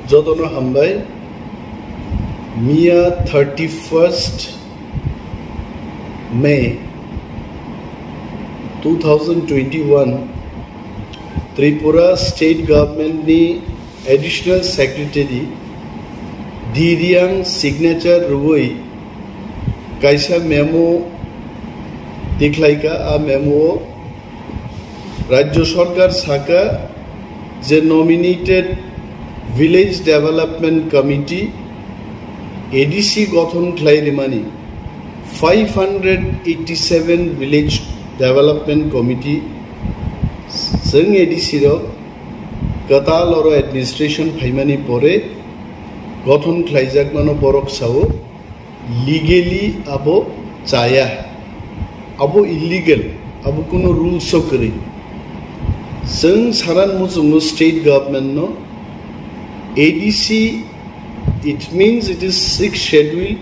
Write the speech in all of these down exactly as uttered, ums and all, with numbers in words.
Jotono hambai. Miya thirty-first May two thousand twenty-one, Tripura State Government ni Additional Secretary Diriang signature rwui kaisa memo tikhlaika. A memo o Rajya Sarkar saka je nominated Village Development Committee, A D C, gothon khlai rimani, five hundred eighty-seven Village Development Committee chwng A D C rok kwtal oro administration phaimani pore gothon khlaijakmano borok sao. Legally abo chaya, abo illegal, abo kuno rules o kwrwi. Chwng saran muchungo state government no A D C, it means it is sixth schedule,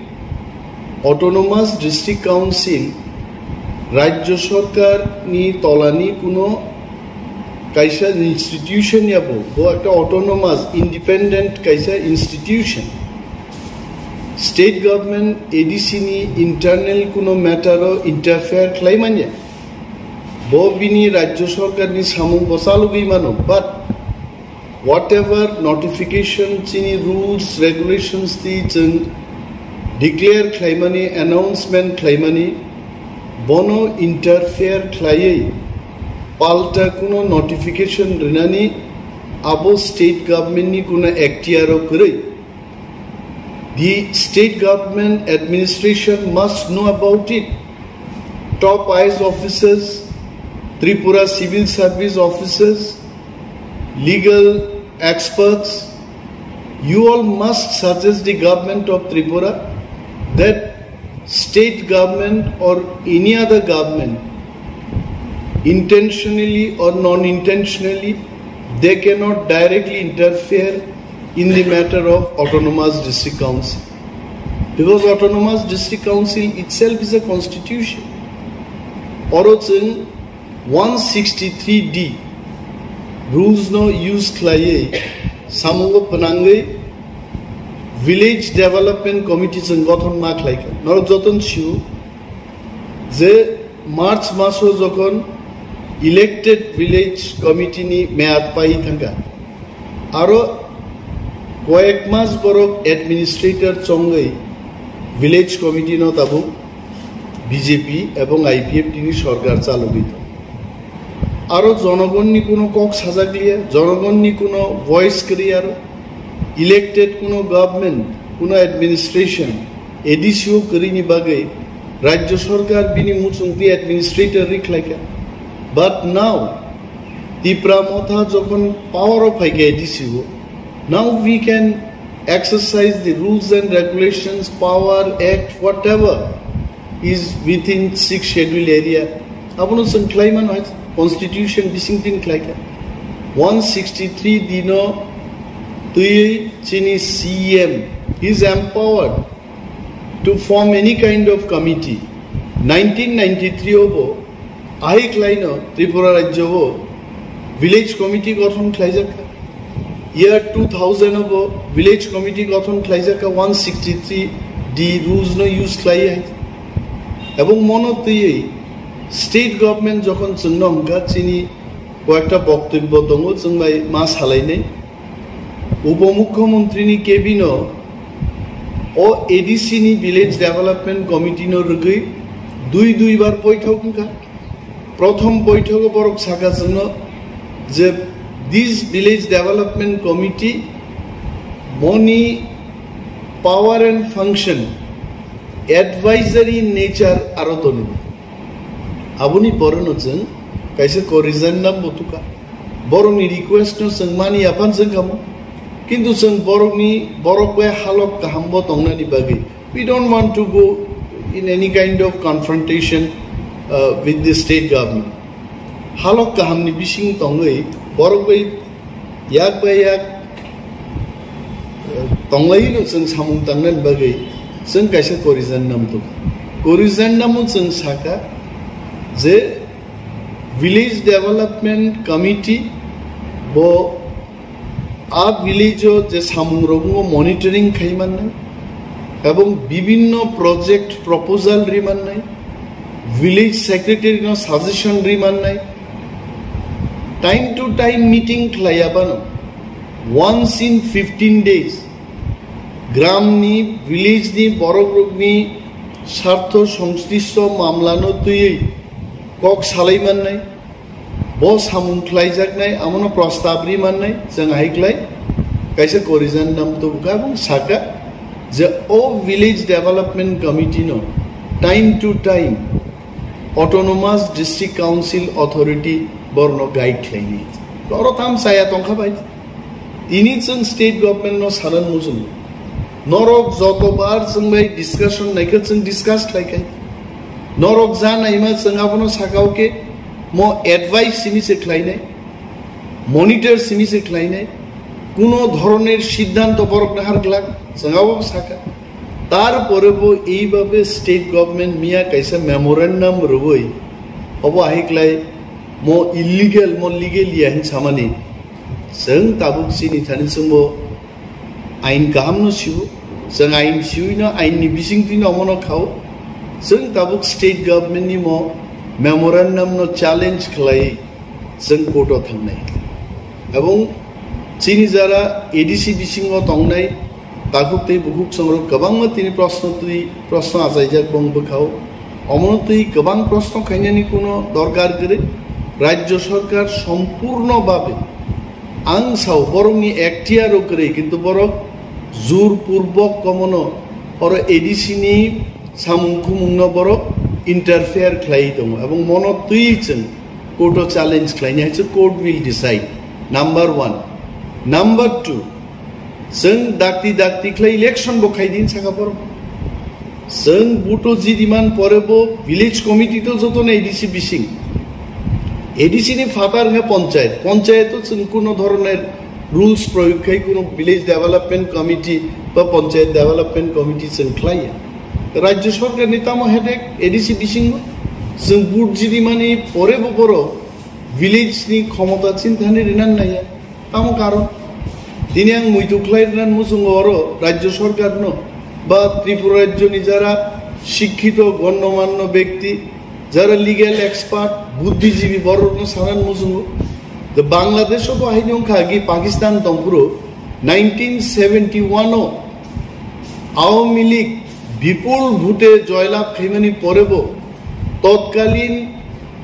autonomous district council, Rajya Sarkar ni tolani kuno kaisa institution ya bo, bo ekta autonomous, independent kaisa institution. State government A D C ni internal kuno matter o interfere khlai manya. Bo bini Rajya Sarkar ni samung bo chalugwi mano, but whatever notification chini rules, regulations ti chwng declare khlaimani, announcement khlaimani, bono interfere khlaiwi palta kuno notification rinani abo state government ni kuno ekhtiar o kwrwi. The state government administration must know about it. Top I A S officers, Tripura civil service officers, legal experts, you all must suggest the government of Tripura that state government or any other government, intentionally or non-intentionally, they cannot directly interfere in the matter of autonomous district council, because autonomous district council itself is a constitution. Oro chwng one sixty-three D rules no use khlaiwi samungo pwnangwi Village Development Committee chwng gothon ma khlaikha. Norok joton sio je March maso jokhon elected village committee ni mead pai thangkha, aro koyek mas borok administrator chongwi village committee no tabuk B J P ebong I P F T ni sorkar chalogwi tongo. Aro jonogonni kuno kok sajakliya, jonogonni kuno voice kwrwi aro. Elected kuno government, kuno administration, A D C o kwrwini bagwi Rajya Sarkar bini muchungtwi administrator rikhlaikha. But now, Tipra Motha jokhon power o phaikha A D C o, now we can exercise the rules and regulations, power, act, whatever is within sixth schedule area. Abono chwng khlai mano hai constitution bising tin khlaikha. One sixty-three D no twiwi chini C M is empowered to form any kind of committee. Nineteen ninety-three obo ahik laino Tripura rajyo o village committee gothon khlaijakha. Year two thousand obo village committee gothon khlaijakha, one sixty-three D rules no use khlaiwi hai. Ebong mono twiwi state government jokhon chwngno hwnkha, chini koyekta boktobbo tongo, chwng bai ma salainai. Upomukhyamantri ni cabin o o A D C ni Village Development Committee no rwgwi dui dui bar boithok wngkha. Prothom boithogo borok saka chwngno je this Village Development Committee boni power and function advisory nature aro toni. Aboni pore no chwng kaisa corrigendum bo tukha. Borokni request no chwng mani aphan chwng kamo. Kintu chwng borokni, borok bai halok kaham bo tongnani bagwi, we don't want to go in any kind of confrontation, uh, with the state government. Halok kahamni bising tongwi borok bai yak bai yak, uh, tonglaino chwng samung tangnani bagwi chwng kaisa corrigendum tukha. Corrigendum o chwng saka je Village Development Committee bo A village o je samung rokno monitoring khai mannai ebong bibinno project proposal ri mannai, village secretary no suggestion ri mannai, time to time meeting khlaiya bano, once in fifteen days gram ni, village ni borok rokni sartho songslishto mamla no twiwi kok salai mannai, bo samung khlaijaknai, amono prostab ri mannai, chwng ahai khlai kaisa corrigendum tubukha ebong saka je o village development committee no time to time autonomous district council authority borno guide khlaini. Oro tam chaya tongkha bai. Tini chwng state government no sanan muchungo. Norok jotobar chwng bai discussion naikha chwng discuss khlaikai. Norok ja naima chwng abono sakao ke mo advice simi se khlainai, monitor simi se khlainai, kuno dhoroner siddhanto borok nahar glak chwng abo saka. Tarpore bo eibabe state government miya kaisa memorandum rwui obo ahiklai mo illegal, mo legal ya hin samani. Chwng tabuk chini thani chwngbo ain kaham no siu, chwng ain siui no ain ni bising twi no omono khao. Chwng tabuk state government ni mo memorandum no challenge khlai chwng court o thangnai. Ebong chini jara A D C bisingo tongnai takhuk tei bukhuk songrok kwbangma tini proshno twi, proshno achaijak bong bwkhao. Omono twi kwbang proshno khainani kuno dorkar kwrwi. Rajya sarkar sompurno babe ang sao borokni ekhtiaro kwrwi, kintu borok jur purbok komono oro A D C ni samung khumungno borok interfere khlai tongo. Ebong mono twi chwng court o challenge khlaini hai se court will decide. Number one. Number two, chwng dakti dakti khlai election bo khaidin saka borok. Chwng buto jidiman pore bo village committee to joto na A D C bising. A D C ni phatar he panchayat. Panchayat to chwng kuno dhoroner rules proyog khai kuno village development committee ba panchayat development committee chwng khlaiya. Rajya sarkar ni tamo headache A D C bisingo chwng vote jidimani pore bo borok village ni khomota chinthani rinan naiya. Tamo karon tini ang muitu khlai rinan muchungo oro Rajya sarkar no ba Tripura rajyo ni jara shikkito gonnomanno bekti, jara legal expert, buddhijibi borokno sanan muchungo. The Bangladesh o bo haino wngkha agi Pakistan tongphuru nineteen seventy one o Awami League bipul bhute joylab khaimani pore bo totkalin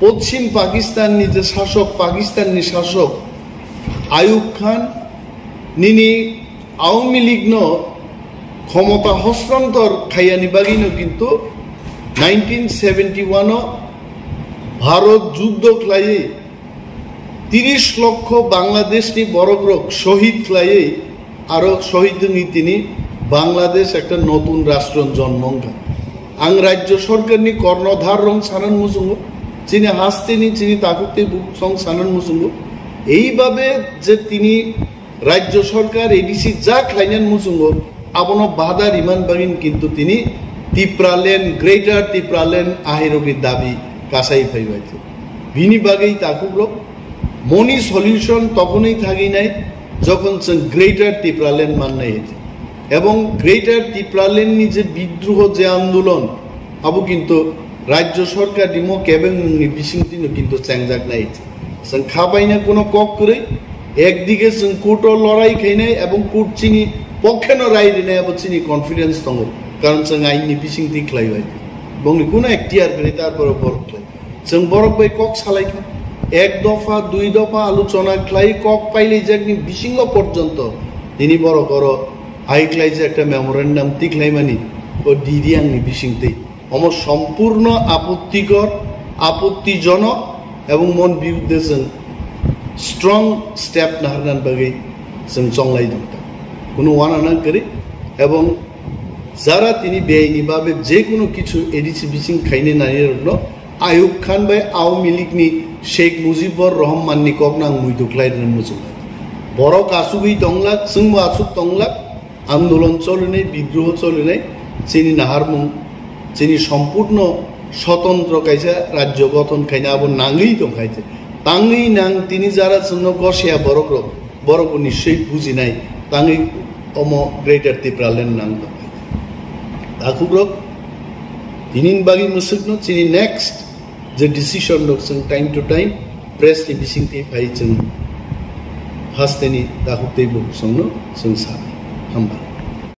Poschim Pakistan ni je sasok, Pakistan ni sasok Ayub Khan nini Awami League no khomota hostantor khaiyani bagwi no kintu nineteen seventy one o Bharot juddo khlaiwi tiris lokho Bangladesh ni borok rok shohid khlaiwi aro shohid wngwi tini Bangladesh ekta notun rastro jonmo wngkha. Ang rajyo sarkar ni kornodhar rong sanan muchungo, chini haste ni chini takhuk tei bukhuk song sanan muchungo. Eibabe je tini Rajya sarkar A D C ja khlainan muchungo, abono bada riman bagin kintu tini Tipraland, Greater Tipraland ahirogni dabi kasai phaibai. Bini bagwi takhukrok moni solution tokhonwi thaginai jokhon chwng Greater Tipraland mannai. Ebong Greater Tipraland ni je bidroho je andolon abo kintu Rajya sarkar ni mo kebengmungni bisingtwino kintu chengjaknai. Chwng kha baina kuno kok kwrwi, ekdige chwng court o lorai khainai ebong court chini pokheno rai rinai abo chini confidence tongo, karon chwng ain ni bisingtwi khlaibai. Bongni kuno ekhtiar kwrwi tarpore borok khlai. Chwng borok bai kok salai kha, ek dopha, dui dopha alochona khlai kok pailaijakni bisingo porjonto tini borok oro hai khlaijak ekta memorandum tikhlaimani o D D ang ni bisingtwi. Omo sompurno apottikor, apottijonok ebong mon biruddhe chwng strong step naharnani bagwi chwng chonglai dongkha. Kuno uanana kwrwi ebong jara tini beaini babe je kuno kichu A D C bising khainai nairokno Ayub Khan bai Awami League ni Sheikh Mujibur Rahman ni kokno ang muitu khlai rwna muchungo. Borok asugwi tonglak, chwngbo asuk tonglak, andolon cholinai, bidroho cholinai, chini naharmung, chini sompurno sotondro kaisa rajyo gothon khaina abo nangwi tongkhaise. Tangwi nang tini jara chwngno gosiya borokrok, Borok bo nischoi bujinai tangwi omo Greater Tipraland nang tongkha. Takhukrok, tinini bagwi mwswkno chini next je decision rok chwng time to time press ni bisingtwi phai chwng hasteni takhuk tei bo chwngno chwng sanai. Hambai.